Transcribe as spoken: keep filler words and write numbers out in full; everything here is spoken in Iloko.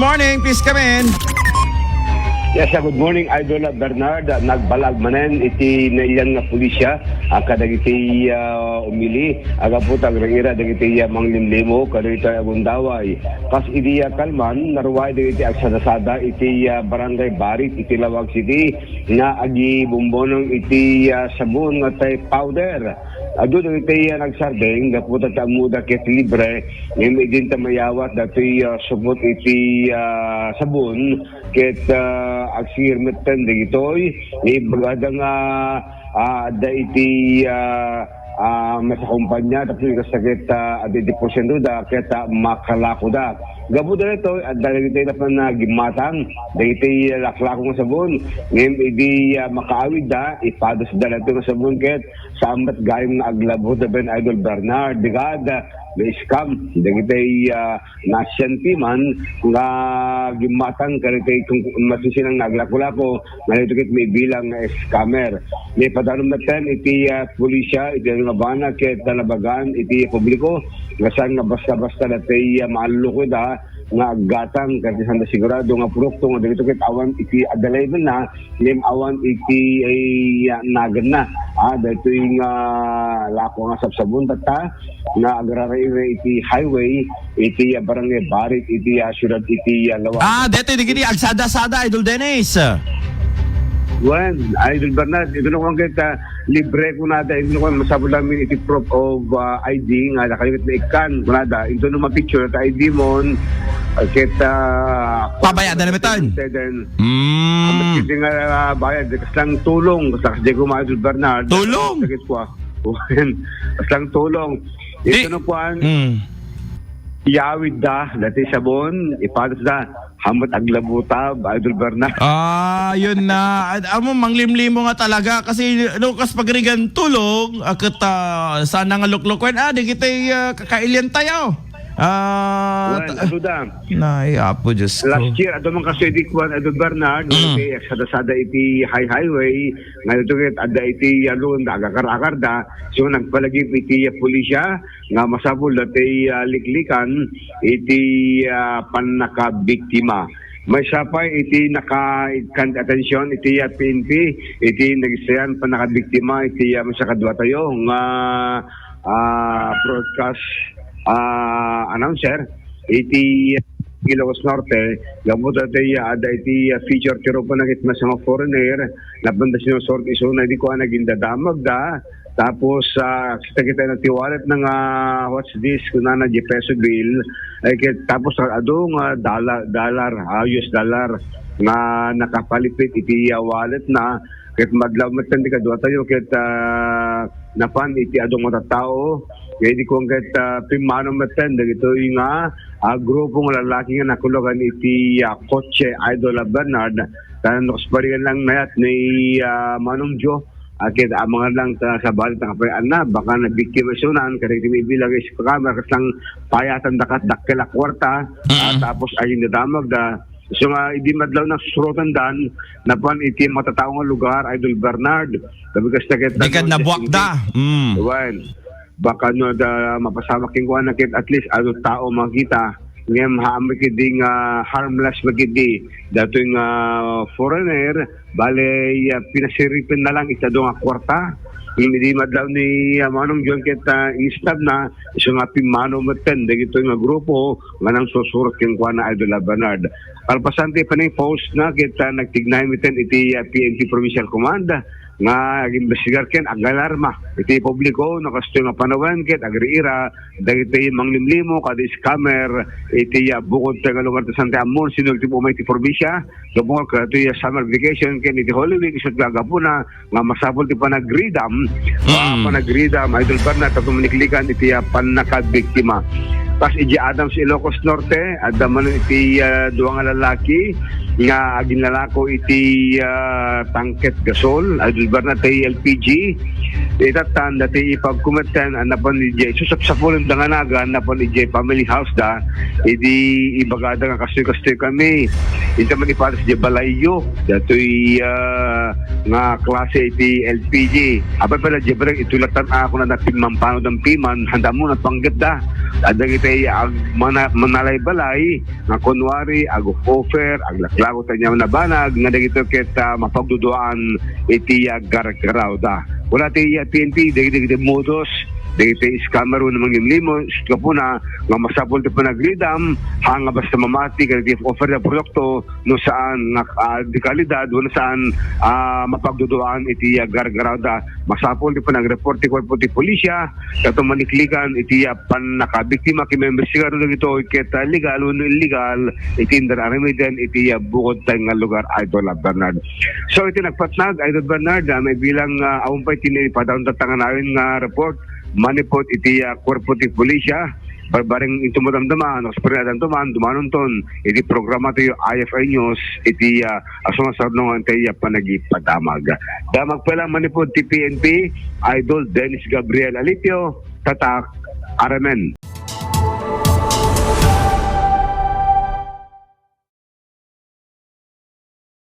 Morning, please come in. Yes, uh, good morning, Idol, uh, Bernard. Uh, nagbalag manen iti nailian nga pulisya, uh, kadagiti, uh, umili. Agapu ta agraira dagiti, uh, manglimlimo kadagiti agundaway. Kas idi, uh, kalman, naruay dagiti agsadasada iti, uh, Barangay Barit iti Laoag City nga agibumbonong iti, uh, sabon nga tay powder. Adu dagiti, uh, nagsardeng, gapu ta ammoda ket libre, ngem idinta mayawat datoy, uh, supot iti, uh, sabon, ket, ah, agsingir metten dagitoy, ibagada nga, ah, adda iti, ah, ah, masakumpanya, tapno kasta ket, ah, adda iti porsientoda, ket, ah, makalakoda. Gapu dagitoy, adda dagitoy napan na gimmatang, dagiti laklako nga sabon, ngem idi, ah, makaawidda, ipadasda dagitoy nga sabon, ket saan met gayam nga aglabuta ben Idol Bernard, digad, na-scam, dagitoy, ah, Nasyante man nga gimmatang kadagiti kung masisinang naglakolako nga dagitoy ket maibilang nga scammer. Naipadalum metten iti, ah, pulisya iti adu nga bana ket nabagaan iti publiko nga saan nga basta-basta dagiti, ah, maallukoda nga aggatang ket saan sigurado nga produkto nga dagitoy ket awan iti adda labelna ngem awan iti, ay, ah, naganna. Ah, dagitoy nga lako nga sabsabon tatta nga agraraira iti highway iti, ah, Barangay Barit iti, ah, siudad iti, ah, Laoag. Ah, detoy digiti agsada-sada, Idol Dennis. Wen, Idol Bernard, iti no kuan ket, ah, libre kunada, iti no kuan masapul amin iti proof of, ah, I D nga dakayo ket naikkan kunada. Iti no ma-picture ta I D mon, ah, ket, ah, Pabaya da na bitan. Then, Mm. Amat iti nga, ah, bayad, kaslang tulong, kasla kasdi ko, Idol Bernard. Tulong? Sakit ko, ah. Kaslang tulong. Di- Ito no kuan, Mm. Iyawid da, dati sabon, ipadas da. Hamat aglabutab, Idol Bernard. Ah, yun na. Ad-, amo, manglimlimo nga talaga. Kasi, no, kas pagrigan tulong, ah, ket, ah, sana nga luklukwen, ah, di kita, ah, kakailian tayo. Ah, Wen, ta-, adu da. Nay, Apo Diyos ko. Last year, adu man kasi di kuan, Idol Bernard, Mm. iti sada-sada iti high highway, nga ito ket adda iti alon, agakar-akar da. So, nagpalagip iti pulisya, nga masapul dati, ah, liklikan iti, ah, pannakabiktima. Maysa pay iti naka-, kan-, atensyon iti, ah, P N P, iti nagisayan pannakabiktima iti, ah, maysa kadua tayo nga, ah, broadcast, ah, announcer iti Ilocos Norte, gapu ta iti, ah, adda iti, ah, feature crew po na ket maysa nga foreigner, napanda sinursort isuna, di ko, ah, naging dadamag da, tapos, ah, kita-kita na ti wallet na nga, what's this? Kunana, di peso bill. Ay, ket-, tapos, ah, adu nga dollar, dollar, ah, U S dollar nga nakapalipit iti, ah, wallet na. Ket madlaw metten ti kadua tayo, ket, ah, napan iti adu nga tattao. Ket di kuan ket, ah, pimmano metten dagitoy nga, ah, grupo nga lalaki nga nakulagan iti, ah, kotse, Idol, ah, Bernard. Tan no kasparingan lang nayat ni, ah, Manong Joe, ah, ket amangan lang ta sabali ta kapayan na, baka nabiktima isunan, kadagiti maibilang nga scammer, kaslang payatan da ket dakkel a kuarta, ah, Mm. tapos aging dadamag da. So nga, idi madlaw na susurotan dan, napan iti matatao nga lugar, Idol Bernard. Sabi kasta ket Di kad ano, nabuak just in da. case. Mm. Wen, baka no da mapasamak ken kuana ket at least adu tao makita. Ngem haan met ketdi nga harmless met ketdi datoy nga foreigner, bale, ah, pinasiripen na lang iti adu nga kuarta. Ngem idi madlaw ni, ah, Manong John ket, ah, instab na, isu nga pimmano metten dagitoy nga grupo nga nangsusurot kenkuana, Idol, ah, Bernard. Kalpasan ti panay post na ket, ah, nagtignay metten iti, ah, P N P Provincial Command nga agimbestigar ken agalarma iti publiko no kastoy nga panawen ket agriira dagiti manglimlimo kadi scammer iti, ah, bukod ta nga lugar ti Santa Amon, sino ti umay ti probinsya, gapu nga kadatoy, ah, summer vacation ken iti Holy Week, isut gagapuna nga masapul ti panagridam, ah, Mm. panagridam, Idol Bernard, tapno maniklikan iti, ah, pannakabiktima. Kas iti Adams, Ilocos Norte, adda man iti, ah, dua nga lalaki nga aginlalako iti, ah, tangket gasol, Idol Bernard, ti L P G. Itattan, dati ipagkumetten, ah, napan iti susapsapulen da nga nagan, napan iti family house da, idi ibagada nga kastoy-kastoy kami. Inta man ipadas di balayyo, datoy, ah, nga klase iti L P G. Apay pala, di ba, itulatan ako na napimmampano dang piman, handa mo, napanggap da. Adda iti ay ag-, mana-, manalay-balay nga kunwari ag-offer, aglaklagot aniaman a banag nga dagitoy ket, ah, mapagduduaan iti, ah, gargarawda. Kuna ti, ah, P N P, dagiti, dagiti modus, dagiti scammer wenno manglimlimos, ket gapuna nga masapul ti panagridam, haan nga basta mamati kadagiti offer a produkto, no saan nga, ah, de kalidad, wenno saan, ah, mapagduduaan iti, ah, gargarawda. Masapul ti panag-report ti kuerpo ti pulisya, ket maniklikan iti, ah, pannakabiktima ken maimbestigar dagitoy ket, ah, legal wenno illegal iti inter aramiden iti, ah, bukod tayo nga lugar, Idol, ah, Bernard. So, iti nagpatnag, Idol Bernard, ah, maibilang, ah, awan pay ti naipadaan tatta nga nayon nga report manipud iti, ah, kuerpo ti pulisya, barbareng inton madamdama, no, kasparin a damdaman, dumanonton iti programa tayo, I F I News, iti, ah, a sumasaruno nga iti, ah, panagipadamag. Damag pay lang manipud ti P N P, Idol Dennis Gabriel Alipio, Tatak, Aramen.